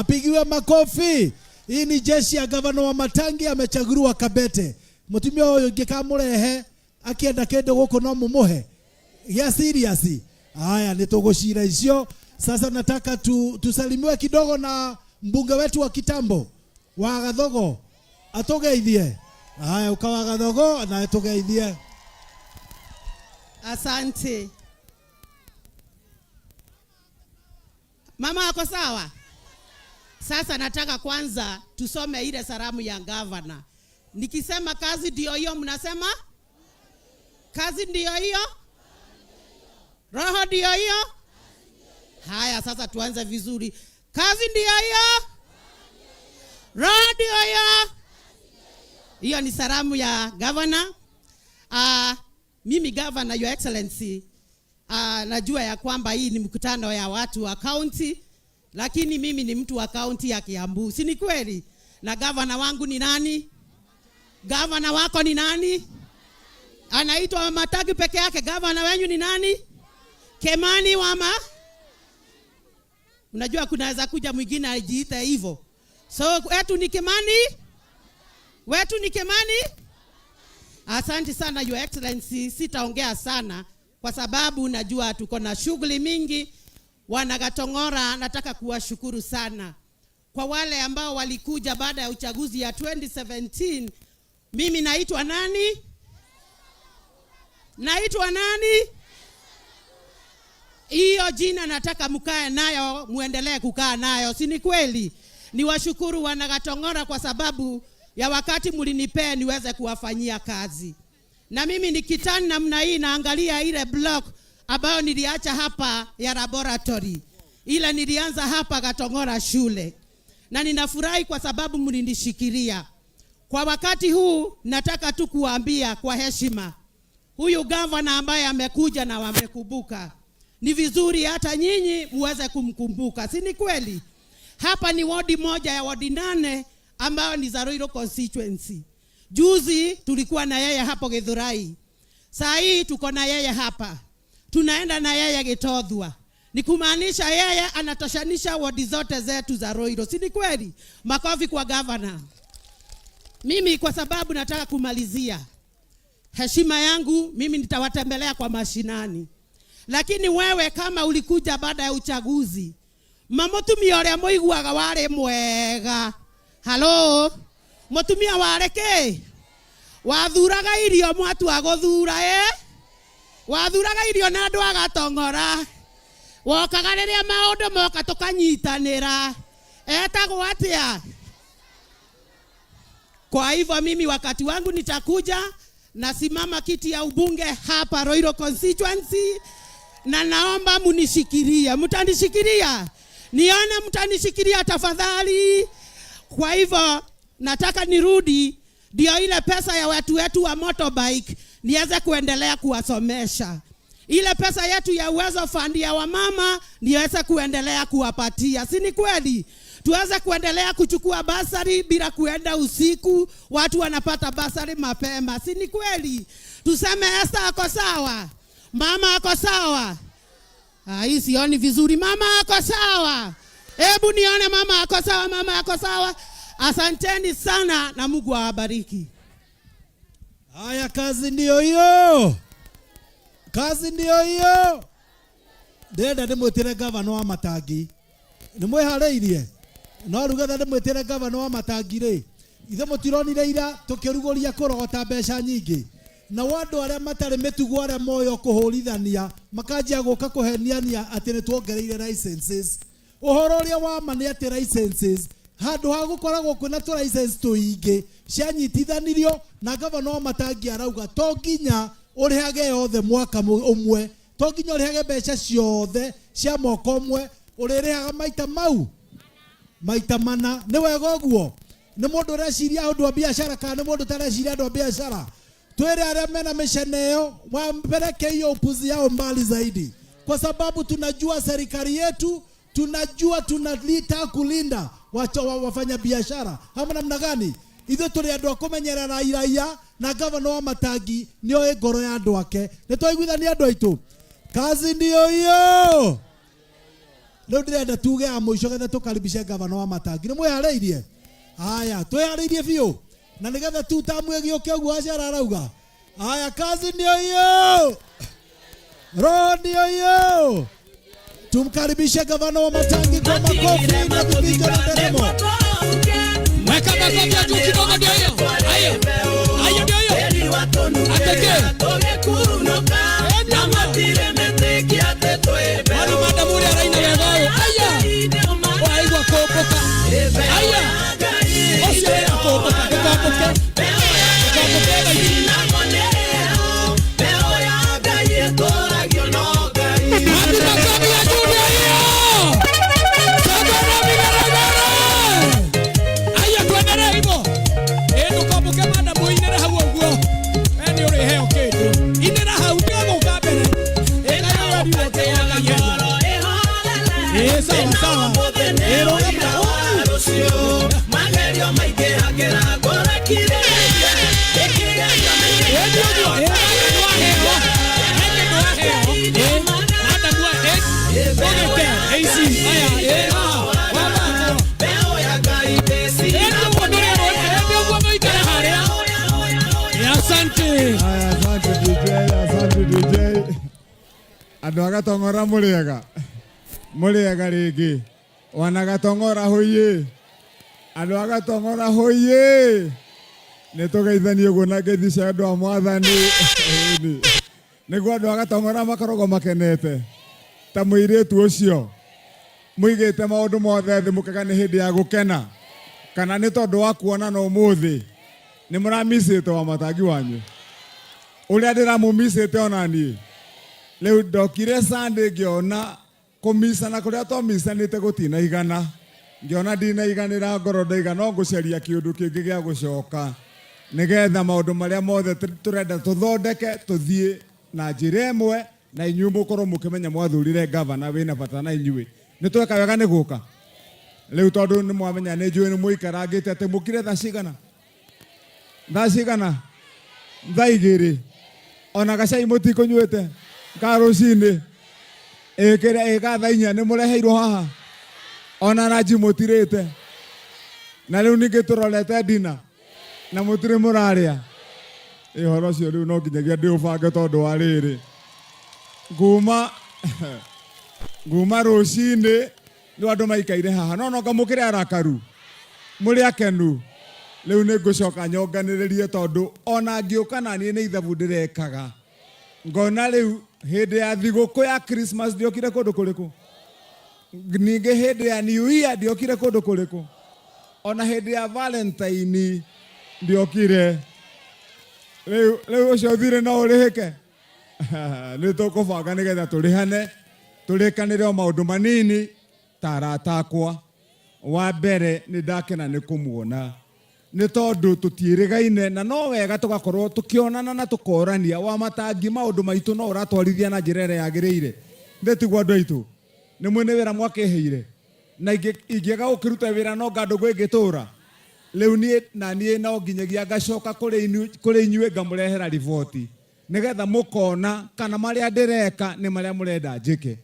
Apigiwe makofi. Hii ni jeshi ya gavana wa Matangi amechaguliwa Kabete. Mutumia uyu ngikamurehe akienda kindu guku no mumuhe ya serious. Haya, nitugucira icio. Sasa nataka tusalimiwe kidogo na mbunge wetu wa kitambo wa Gathogo atugeithie. Haya, ukawa Gathogo na tugeithie. Asante. Mama ako sawa? Sasa nataka kwanza tusome ile salamu ya gavana. Nikisema kazi ndio hiyo, mnasema kazi ndio hiyo, roho ndio hiyo. Haya, sasa tuanze vizuri. Kazi ndio hiyo, roho ndio hiyo. Hiyo ni salamu ya gavana. Mimi gavana, Your Excellency, najua ya kwamba hii ni mkutano ya watu wa county, lakini mimi ni mtu wa county ya Kiambu, si ni kweli? Na gavana wangu ni nani? Gavana wako ni nani? Anaitwa Matagi peke yake. Gavana wenyu ni nani? Kemani Wama. Unajua kunaweza kuja mwingine ajiite hivyo. So wetu ni Kimani, wetu ni Kimani. Asante sana Your Excellency, sitaongea sana kwa sababu najua tuko na shughuli mingi. Wanagatong'ora, nataka kuwashukuru sana kwa wale ambao walikuja baada ya uchaguzi ya 2017. Mimi naitwa nani? Naitwa nani? Hiyo jina nataka mkae nayo, muendelee kukaa nayo, si ni kweli? Niwashukuru wanagatong'ora kwa sababu ya wakati mlinipea niweze kuwafanyia kazi. Na mimi nikitani namna hii naangalia ile block ambayo niliacha hapa ya laboratory, ile nilianza hapa Gatong'ora shule, na ninafurahi kwa sababu mlinishikilia. Kwa wakati huu nataka tu kuambia kwa heshima, huyu gavana ambaye amekuja na wamekumbuka, ni vizuri hata nyinyi muweze kumkumbuka, si ni kweli? Hapa ni wodi moja ya wodi 8 ambayo ni za Ruiru constituency. Juzi tulikuwa na yeye hapo Githurai, saa hii tuko na yeye hapa, tunaenda na yeye Gitothua. Ni kumaanisha yeye anatoshanisha wodi zote zetu za Ruiru, si ni kweli? Makofi kwa gavana. Mimi kwa sababu nataka kumalizia heshima yangu, mimi nitawatembelea kwa mashinani. Lakini wewe kama ulikuja baada ya uchaguzi, mamutumia uria muiguaga wari mwega. Halo, mutumia ware ki? Wathuraga irio mwatua guthura, Wathuraga irio na andu agatong'ora. Wokaga riria maundu moka tukanyitanira. Etagwo atia? Kwa hivyo mimi wakati wangu nitakuja, nasimama kiti ya ubunge hapa Ruiru constituency, na naomba munishikirie. Mtanishikiria? Nione mtanishikiria tafadhali. Kwa hivyo nataka nirudi ndio ile pesa ya watu wetu wa motorbike niweze kuendelea kuwasomesha. Ile pesa yetu ya Uwezo Fund ya wamama niweze kuendelea kuwapatia. Si ni kweli? Tuweze kuendelea kuchukua basari bila kuenda usiku, watu wanapata basari mapema. Si ni kweli? Tuseme Esther ako sawa, mama ako sawa. Hii sioni vizuri. Mama ako sawa. Hebu nione mama ako sawa, mama ako sawa. Asanteni sana na Mungu awabariki. Haya, kazi ndio hiyo. Kazi ndio hiyo. Ndĩrenda ndĩmwĩtĩre gavana wa Matangi. Nĩmwĩharĩirie? No rĩu getha ndĩmwĩtĩre gavana wa Matangi rĩ, ithe mũtironire ira tũkĩrugũria kũrogota mbeca nyingĩ. Na andũ arĩa matarĩ mĩtugo arĩa moyo kũhũrithania makanjia gũka kũheniania atĩ nĩ tuongereire licenses. Ũhoro ũrĩa wa ma nĩ atĩ licenses handũ ha gũkoragwo kwĩna tũ license tũingĩ cianyitithanirio na gavana wa Matangi arauga to nginya ũrĩhage yothe mwaka ũmwe, to nginya ũrĩhage mbeca ciothe cia mwaka ũmwe, ũrĩrĩhaga maita mau maita mana. Nĩ wega ũguo? Nĩ mũndũ ũreciria ũndũ wa biacara kana nĩ mũndũ ũtareciria ũndũ wa biacara? Twĩre arĩa mena mĩcene ĩyo wapeleke hiyo upuzi yao mbali zaidi, kwa sababu tunajua serikali yetu, tunajua tunalita kulinda wafanya biashara ama namna gani. Ithuĩ tũrĩ andũ a kũmenyerera iraia na gavana wa Matangi nĩoĩ ngoro ya andũ ake. Nĩ twaiguithania andũ aitũ? Kazi ndio hiyo. Rĩu ndĩrenda tuge ya mũico getha tũkaribishe gavana wa Matangi. Nĩ mwĩharĩirie? Haya, twĩharĩirie biũ na nĩgetha tu tamu ĩgĩũke ũguo Wacera arauga. Haya, kazi ndio hiyo, roho ndio hiyo. Tumkaribishe gavana wa Matangi kwa makofi na vifijo na nderemo. Weka makofi ya juu kidogo, ndio hiyo. Hayo. Hayo ndio hiyo. Ateke. Mwana madamu ule araina wega ũyũ. Aya. Waigua kũmbũka. Aya. Ũcio wĩna kũmbũka. Ndũkombũke. Ndũkombũke thaa ici. Wapi makofi ya juu ndio hiyo. Sogora vigeregere. Aya tuendelee hivyo. Ĩ ndũkombũke madamu inĩre hau ũguo. We nĩ ũrĩheo kĩndũ. Inĩra hau tiga gũka mbere. Ĩ kaĩ werirwo ũkĩoga ihenya. Ĩ sawa sawa. Ĩ rũgama. Ĩ nĩ ũguo. Ĩ he kĩndũ waheo. He kĩndũ waheo. Ĩ madamu ĩ ũgĩte. Ĩ ici. Aya ĩ haha. Wamakwo. Ĩ nĩ ũguo ndũrerwo. Ĩ nĩ ũguo mũikare harĩa. Ĩ asante. Aya, asante DJ, asante DJ. Andũ a Gatong'ora mũrĩega, mũrĩega rĩngĩ. Wana Gatong'ora hoiye. Andũ a Gatong'ora hoiye. Nĩ tũgeithanie ũguo na ngeithi cia andũ a mwathani. Ĩni. Nĩguo andũ a Gatong'ora makoragwo makenete. Ta mũirĩtu ũcio. Mũigĩte maũndũ mothe thĩ mũkaga nĩ hĩndĩ ya gũkena. Kana nĩ tondũ wa kuonana ũmũthĩ. Nĩ mũramicĩte wa Matangi wanyu. Ũrĩa ndĩramũmicĩte ona niĩ. Rĩu ndokire Sunday ngĩona kũmicana kũrĩa twamicanĩte gũtinaigana. Ngĩona ndinaiganĩra ngoro ndaiga no ngũcaria kĩũndũ kĩngĩ gĩa gũcoka. Nĩgetha maũndũ marĩa mothe tũrenda tũthondeke tũthiĩ na njĩra ĩmwe na inyuĩ mũkorwo mũkĩmenya mwathurire gavana wĩna bata na inyuĩ. Nĩ tweka wega nĩ gũka. Rĩu tondũ nĩ mwamenya nĩ njũĩ nĩ mũikarangĩte atĩ mũkire thaa cigana? Thaa cigana? Thaa 2. Ona gacai mũtikũnyuĩte ka rũcinĩ. Ĩkĩrĩa ĩka thaa 4 nĩ mũreheirwo haha. Ona ranji mũtirĩte. Na rĩu ningĩ tũrorete dina. Na mũtirĩ mũrarĩa. Ĩ ũhoro ũcio rĩu no nginyagia ndĩũbange tondũ wa rĩrĩ. Nguma rũcinĩ rĩu andũ maikaire haha. No nonga mũkĩrĩ arakaru. Mũrĩ akenu. Rĩu nĩ ngũcoka nyonganĩrĩrie tondũ ona ngĩũka na niĩ nĩ ithabu ndĩrekaga. Ngona rĩu hĩndĩ ya thigũkũ ya Christmas ndiokire kũndũ kũrĩkũ? Ningĩ hĩndĩ ya New Year ndiokire kũndũ kũrĩkũ? Ona hĩndĩ ya Valentine ndiokire. Rĩu ũcio thirĩ no ũrĩhĩke. Nĩ tũkũbanga nĩgetha tũrĩhane, tũrĩkanĩre o maũndũ manini ta arata akwa. Wa mbere nĩ ndakena nĩ kũmuona. Nĩ tondũ tũtiĩrĩgaine na no wega tũgakorwo tũkĩonana na tũkorania wa Matangi maũndũ maitũ no ũratwarithia na njĩra ĩrĩa yagĩrĩire. Nĩ tiguo andũ aitũ? Nĩ mwĩ nĩ wĩra mwakĩheire. Na ingĩaga gũkĩruta wĩra no nga ndũgũ ĩngĩtũra. Rĩu niĩ na niĩ no nginyagia ngacoka kũrĩ inyuĩ ngamũrehera riboti. Nĩgetha mũkona kana marĩa ndĩreka nĩ marĩa mũrenda njĩke.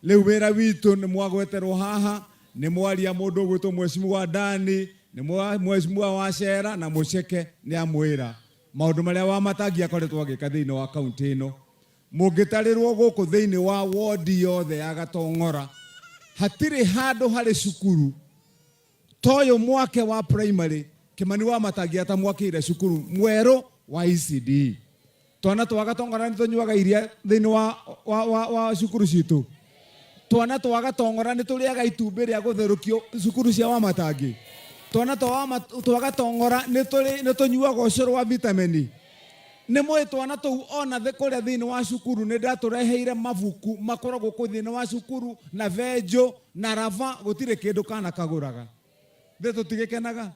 Rĩu wĩra witũ nĩ mwagweterwo haha, nĩ mwaria mũndũ ũgwĩtwo Mheshimiwa Dani, nĩ Mheshimiwa Wacera na Mũceke nĩ amwĩra maũndũ marĩa Wamatangi akoretwo agĩka thĩinĩ wa kaunti ĩno. Mũngĩtarĩrwo gũkũ thĩinĩ wa wodi yothe ya Gatong'ora, hatirĩ handũ harĩ cukuru ta ũyũ mwake wa primary Kimani wa Matangi atamwakĩire cukuru mwerũ wa ECD. Twana twa Gatong'ora nĩ tũnyuaga iria thĩinĩ wa cukuru citũ. Twana twa Gatong'ora nĩ tũrĩaga itumbĩ rĩa gũtherũkio cukuru cia Wamatangi. Twana twa Gatong'ora nĩ tũnyuaga ũcũrũ wa vitamini. Nĩ mũĩ twana tũu ona kũrĩa thĩinĩ wa cukuru nĩ ndatũreheire mabuku makoragwo kũu thĩinĩ wa cukuru na benjũ na raba gũtirĩ kĩndũ kana kagũraga. Thĩ tũtigĩkenaga.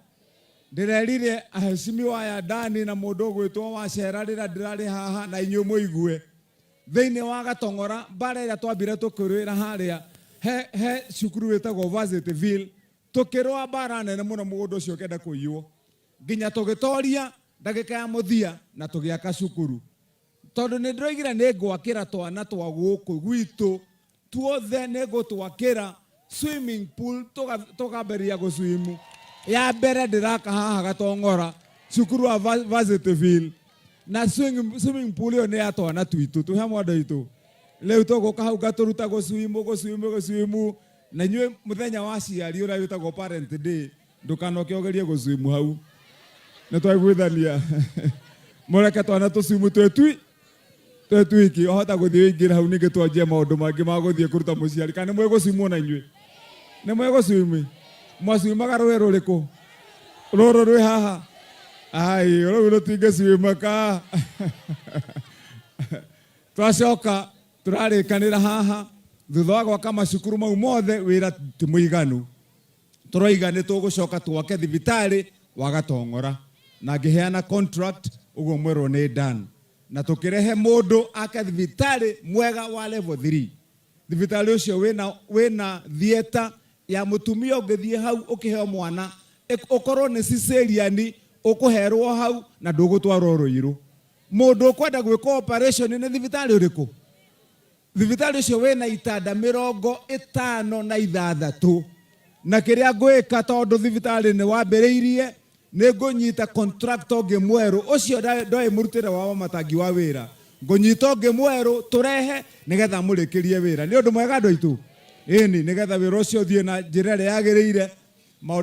Ndĩrerire aheshimiwa aya Dani na mũndũ ũgwĩtwo Wacera rĩrĩa ndĩrarĩ haha na inyuĩ mũigue. Thĩinĩ wa Gatong'ora mbara ĩrĩa twambire tũkĩrũĩra harĩa he cukuru wĩtagwo Varsity tũkĩrũa mbara nene mũno mũgũnda ũcio ũkĩenda kũiywo. Nginya tũgĩtoria ndagĩka ya mũthia na tũgĩaka cukuru. Tondũ nĩ ndĩroigire nĩ ngwakĩra twana twa gũkũ gwitũ Tuothe nĩ ngũtwakĩra swimming pool tũkambĩrĩria gũswimu. Ya mbere ndĩraka haha Gatong'ora cukuru wa Varsity na swimming pool ĩyo nĩ ya twana twitũ twĩ hamwe andũ aitũ. Rĩu tũgũka hau ngatũruta gũswimu gũswimu gũswimu na inyuĩ mũthenya wa aciari ũrĩa wĩtagwo parent day ndũkanoke ũgerie gũswimu hau. Nĩ twaiguithania mũreke twana tũswimu twĩ twi twĩ twiki wahota gũthiĩ ũingĩre hau ningĩ twanjie maũndũ mangĩ ma gũthiĩ kũruta mũciari kana nĩ mwĩgũcimwo na inyuĩ nĩ mwĩgũcimi mwacimaga rũĩ rũrĩkũ rũrũ rwĩ haha ai rũu rũtingĩcimĩka. Twacoka tũrarĩkanĩra haha thutha wa gwaka macukuru mau mothe wĩra ti mũiganu tũroiga nĩ tũgũcoka twake thibitarĩ wa Gatong'ora na ngĩheana contract ũguo mwerwo nĩ done na tũkĩrehe mũndũ ake thibitarĩ mwega wa level 3. Thibitarĩ ũcio wĩna theatre ya mũtumia ũngĩthiĩ hau ũkĩheo mwana ũkorwo nĩ cesarean ũkũherwo hau na ndũgũtwarwo Rũirũ. Mũndũ ũkwenda gwĩka operation nĩ thibitarĩ ũrĩkũ? Thibitarĩ ũcio wĩna itanda 56 na kĩrĩa ngwĩka tondũ thibitarĩ nĩ wambĩrĩirie nĩ ngũnyita contractor ũngĩ mwerũ ũcio ndoĩ mũrutĩre wa matangi wa wĩra ngũnyita ũngĩ mwerũ tũrehe nĩgetha mũrĩkĩrie wĩra. Nĩ ũndũ mwega andũ aitũ? Ĩni, nĩgetha wĩra ũcio ũthiĩ na njĩra ĩrĩa yagĩrĩire. Maũndũ